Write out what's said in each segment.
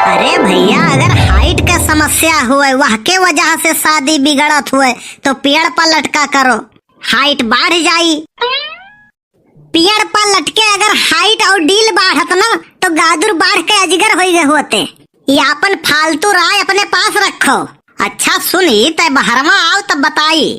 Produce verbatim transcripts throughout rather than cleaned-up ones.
अरे भइया, अगर height क समस्या होय, वह के वजह से शादी बिगड़त होय, तो पेड़ पर लटका करो, height बढ़ जाई। पेड़ पर लटके अगर height और डील बढ़त ना, तो गादुर बढ़ के अजगर होइ गए होते। ये आपन फालतू राय अपने पास रखो। अच्छा सुनी, तै बहरवा आओ तब बताई।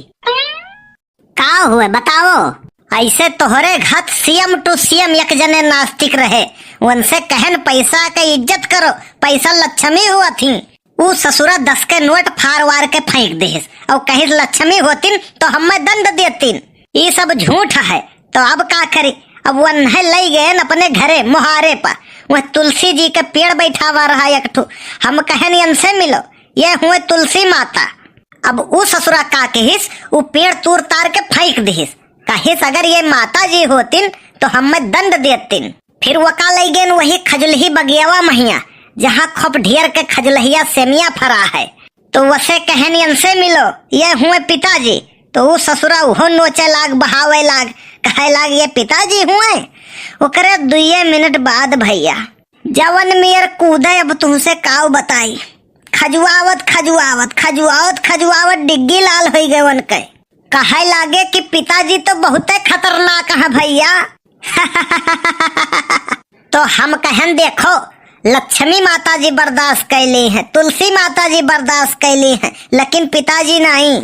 का हुए बताओ? ऐसे तोहरे घत C M to C M एक जने नास्तिक रहे, उनसे कहन पैसा के इज्जत करो, पैसा लक्ष्मी हुआ थी। ऊ ससुरा दस के नोट फार वार के फेंक देहिस और कहिस लक्ष्मी होतिन तो हमें दंड देतिन। ई सब झूठ है, तो अब का करी? अब वन्हे लई गए अपने घरे मोहारे पर, वह तुलसी जी के पेड़ बैठावा रहा एक ठो। हम कहन इनसे मिलो, ये हुए तुलसी माता। अब ऊ ससुरा का कहिस, ऊ पेड़ तूर तार के फेंक दिहिस, कहिस अगर ये माता जी होतिन तो हमें दंड देतिन। फिर वका लई गेन वही खजुलही बगियावा महिया, जहाँ खूब ढेर के खजुलहिया सेमिया फरा है। तो वसे कहन इनसे मिलो, ये हुए पिताजी। तो ऊ ससुरा उहो नोचे लाग, बहावे लाग, कहे लाग ये पिताजी हुए। ओकरे दुइये मिनट बाद भइया जवन मेर कूदे, अब तुमसे काव बताई। खजुआवत खजुआवत खजुआवत खजुआवत डिग्गी लाल होइ गए उनके। कहे लागे कि पिताजी तो बहुते खतरनाक है भइया। तो हम कहन देखो, लक्ष्मी माता जी बर्दाश्त कैली हैं, तुलसी माता जी बर्दाश्त कैली हैं, लेकिन पिताजी नहीं।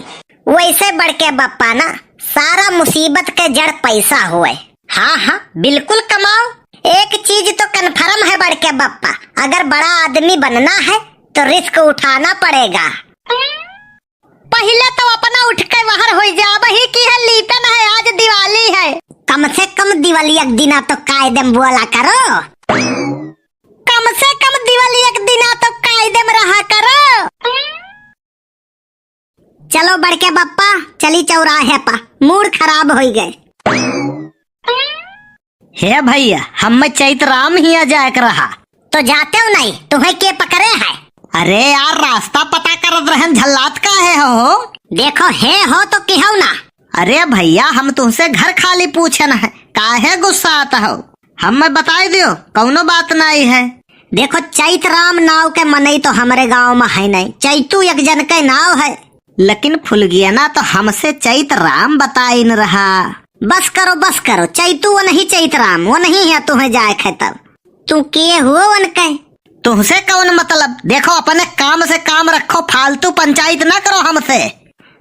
वैसे बड़के बप्पा ना, सारा मुसीबत के जड़ पैसा हुए। हाँ हाँ, बिल्कुल कमाओ। एक चीज तो confirm है बड़के बप्पा, अगर बड़ा आदमी बनना है तो risk उठाना पड़ेगा। पहिले तो अपना उठ के बाहर होइ जा, वही की है लीपन है, आज दिवाली है। कम से कम दिवाली एक दिना तो कायदे में बोला करो। कम से कम दिवाली एक दिना तो कायदे में रहा करो। चलो बड़के बप्पा, चली चौराहे पा, mood खराब होइ गए। हे भइया, हमें चैत राम हिया जाए के रहा। तो जाते हो नहीं, तुम्हें के पकड़े है? अरे यार, रास्ता पता करत रहन, झल्लात काहे हो? देखो, हे हो तो किहो ना। अरे भइया, हम तुमसे घर खाली पूछन है, काहे गुस्सात हो? हमें बताई दियो, कौनो बात नाई है। देखो, चैत राम नाव के मनई तो हमरे गाँव में है नहीं, चैतू एक जन के नाव है। लेकिन फुलगियाना तो हमसे चैत राम बताइन रहा। बस करो, बस करो, चैतू वो नहीं चैत राम, वो नहीं है तुम्हें जाए खे तब। तू के हुओ उनके? तुमसे कौन मतलब? देखो, अपने काम से काम रखो, फालतू पंचायत ना करो हमसे।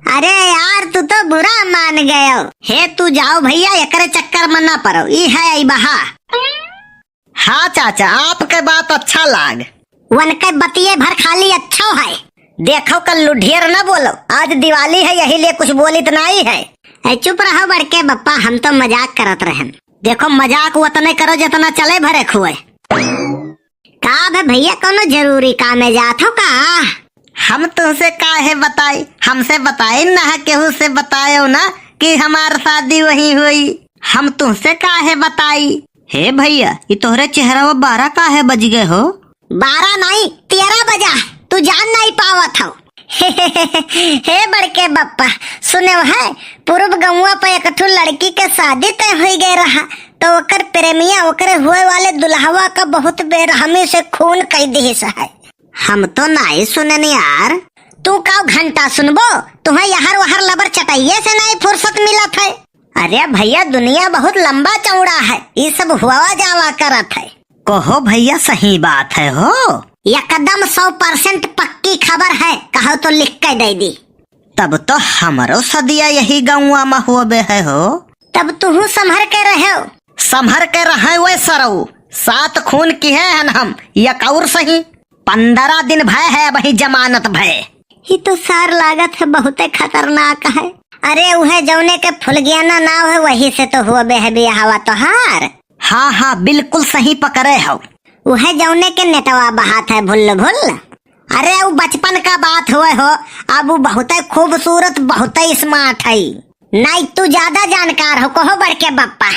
अरे यार, तू तो बुरा मान गयो। हे, तू जाओ भइया, एकरे चक्कर में ना पड़ो, ई है आई बहा। हाँ चाचा, आपके बात अच्छा लाग। वनके बतिये भर खाली अच्छो है। देखो कल्लू, ढेर न बोलो, आज दिवाली है, यही लिए कुछ बोलित नाई है। ए, चुप रहो बड़के बप्पा, हम तो मजाक करत रहन। देखो मजाक वतने करो जितना चले भरे खुए। का बे भइया, कौनो जरूरी काम में जात हो का? हम तुमसे काहे बताई, हमसे बताई ना, केहू से बतायो ना कि हमार शादी वही हुई। हम तुमसे काहे बताई? हे भइया, ई तोहरे चेहरा में बारह काहे बज गए हो? बारह नाई, तेरह बजा, तू जान नाई पावत हो। हे बड़के बप्पा, सुने है, पूर्व गौवा पे एक ठो लड़की के शादी तय हुई गए रहा, तो ओकर प्रेमिया ओकरे हुए वाले दुल्हवा का बहुत बेरहमी से खून कई दिहिस है। हम तो नाई सुनन यार। तू का घंटा सुनबो? तुम्हें यहर वहर लबर चटाइए से नाई फुर्सत मिलत है। अरे भइया, दुनिया बहुत लंबा चौड़ा है, ई सब हुआ जावा करत है। कहो भइया, सही बात है हो। एकदम सौ percent पक्की खबर है, कहो तो लिख के दे दी। तब तो हमरो सदिया यही गौवा में होबे है हो। तब तुहू संभर के रहो। संभर के रहे वे सरऊ, सात खून किहे हन हम, एक और सही। पन्द्रह दिन भय है, अबही जमानत भय। ई तो सार लागत है बहुते खतरनाक है। अरे उहे जौने के फुलगियाना नाव है, वही से तो होबे है बियाहवा तोहार। हाँ हाँ, बिल्कुल सही पकड़े हो। उहे जौने के नेटवा बहात है भुल्ल भुल्ल। अरे उ बचपन का बात हुए हो, अब उ बहुते खूबसूरत, बहुते smart है। नाई तू ज्यादा जानकार हो, कहो बड़के बप्पा।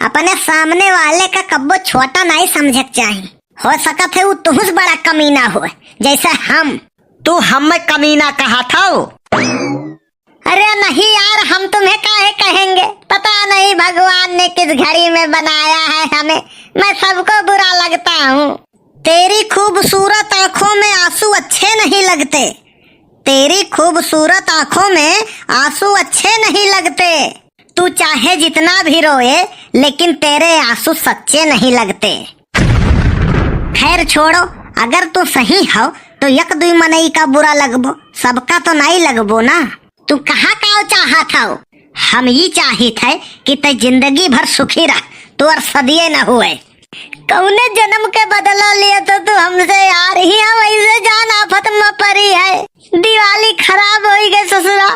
अपने सामने वाले का कब्बो छोटा नाई समझे के चाही। हो सकत है उ तुहस बड़ा कमीना हो, जैसे हम। तू हमें कमीना कहा था? अरे नहीं यार, हम तुम्हें काहे कहेंगे? पता नहीं भगवान ने किस घड़ी में बनाया है हमें। मैं सबको बुरा लगता हूँ। तेरी खूबसूरत आंखों में आंसू अच्छे नहीं लगते। तेरी खूबसूरत आंखों में आंसू अच्छे नहीं लगते। तू चाहे जितना भी रोए, लेकिन तेरे आंसू सच्चे नहीं लगते। खैर छोड़ो, अगर तू सही हो तो एक दुई मनई का बुरा लगबो, सबका तो नाई लगबो ना। तू कहाँ का चाहत हो? हम ई चाहित है कि तै जिंदगी भर सुखी रह, तोर सदिये न हुए। कौने जन्म के बदला लिया तो तू हमसे यार, हिया वैसे जान आफत में परी है। दिवाली खराब होई गए ससुरा,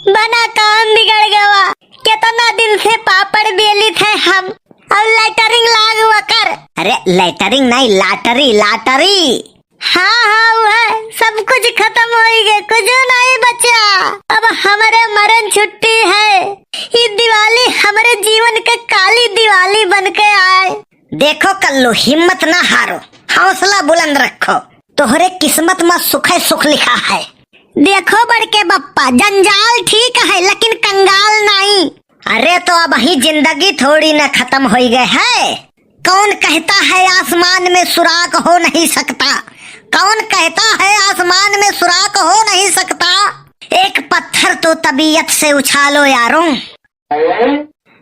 बना काम बिगड़ गवा। कितना दिन से पापड़ बेली थे हम, और लेटरिंग लाग वकर। अरे लेटरिंग नहीं, लाटरी, लाटरी। हाँ, हाँ, वह सब कुछ खत्म होई गए, कुछ नहीं बचा। अब हमरे मरन छुट्टी है। ये दिवाली हमरे जीवन के काली दिवाली बन के आए। देखो कल्लू, हिम्मत ना हारो, हौसला बुलंद रखो। तोहरे किस्मत में सुखे सुख लिखा है। देखो बड़के बप्पा, जंजाल ठीक है लेकिन कंगाल नहीं। अरे तो अबहीं जिंदगी थोड़ी न खत्म होई गए है। कौन कहता है आसमान में सुराख हो नहीं सकता? कौन कहता है आसमान में सुराख हो नहीं सकता? एक पत्थर तो तबीयत से उछालो यारों।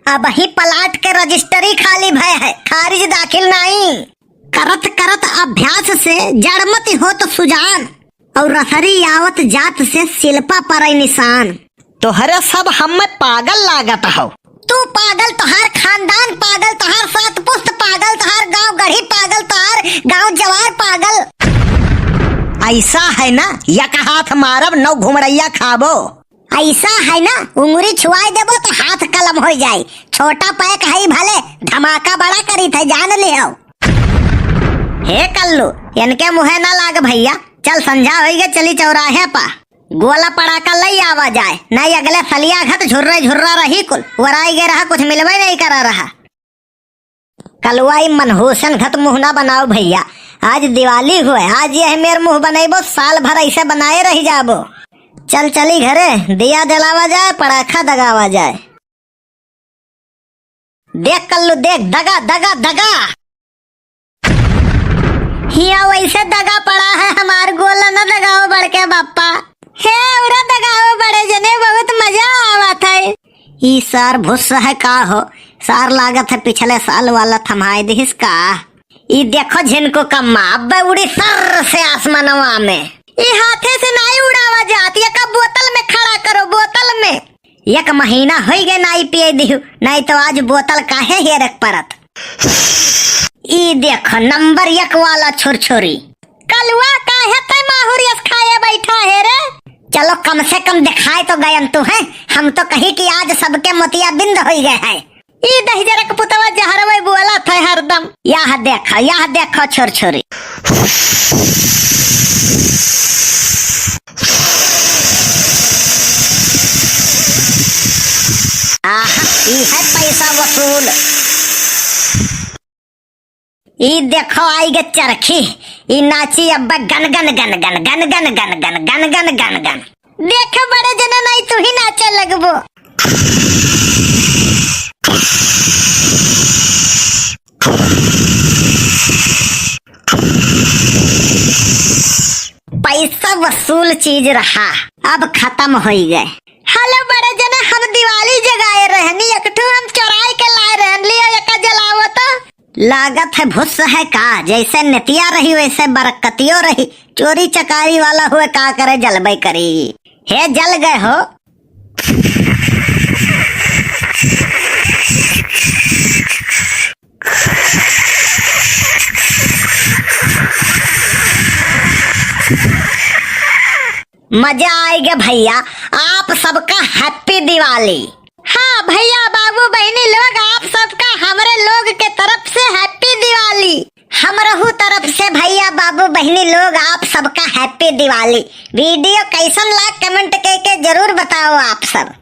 अबहीं प्लाट के रजिस्ट्री खाली भय है, खारिज दाखिल नाई। करत करत अभ्यास से जड़ मति होत सुजान, और रसरी आवत जात से शिल्पा परई निशान। तोहरे सब हम्मे पागल लागत हो। तू पागल, तोहार खानदान पागल, तोहार सात पुस्त पागल, तोहार गांव गढ़ी पागल, तोहार गांव जवार पागल। ऐसा है ना, एक हाथ मारब, नौ घुमड़ैया खाबो। ऐसा है ना, उंगरी छुआई देबो तो हाथ कलम हो जाए। छोटा पैक है भले, धमाका बड़ा करी थे, जान लियो। हे कल्लू, इनके मुँहे ना लाग भैया, चल संझा होई गे, चली चौराहे पा गोला पड़ाका लई आवा जाए, नहीं अगले सलिया घत झुर्रे झुर्रा रही कुल, वराई गे रहा, कुछ मिलबे नहीं करा रहा। कलुआई मनहूसन घत मुँह ना बनाओ भैया, आज दिवाली हुए, आज यह मेर मुँह बनैबो, साल भर ऐसे बनाए रह जाबो। चल चली घरे, दिया जलावा जाए, पड़ाखा दगावा जाए। देख कल्लू देख, दगा दगा दगा। हिया वैसे दगा पड़ा है, हमार गोला न दगाओ बड़के बापा। हे उड़ा दगाओ बड़े जने, बहुत मजा आवत है। ई सार भुस्स है का हो? सार लागत है पिछले साल वाला थमाए दिहिस का? ई देखो झिनको कम्मा, अब्बे उड़ी सर्र से आसमानवा में। ई हाथे से नाई उड़ावा जात, एका बोतल में खड़ा करो, बोतल में। एक महीना होई गए नाई पिए दिहु, नाई तो आज बोतल काहे हेरक परत। ई देखो नंबर एक वाला छुरछुरी। कलुआ काहे तै माहुर यस खाए बैठा है रे? चलो कम से कम दिखाए तो गयन तू है, हम तो कही कि आज सबके मोतियाबिंद होई गए है। ई दहिजरक पुतवा जहरवे बोलत है हरदम। यह देखो, यह देखो छुरछुरी। आहा, ई है पैसा वसूल। ई देखो आई गे चरखी, ई नाची अब गन गन गन गन। देख बड़े जने, नाई तू ही नाचे लगबो। पैसा वसूल चीज रहा, अब खत्म होई गए। हेलो बड़े जने, हम दिवाली जगाए रहनी, एक ठो हम चोराए के लाए रहन, लियो एका जलावो तो। लागत है भुस है का, जैसे नेतिया रही वैसे बरकतियो रही। चोरी चकारी वाला हुए का करे, जलबे करी। हे जल गए हो। मजा आइगे भैया, आप सबका happy दिवाली। हाँ भैया, बाबू, बहिनी लोग, आप सबका हमरे लोग के तरफ से happy दिवाली। हमरहू तरफ से भैया, बाबू, बहिनी लोग, आप सबका happy दिवाली। Video कैसन लाग, comment कइके जरूर बताओ आप सब।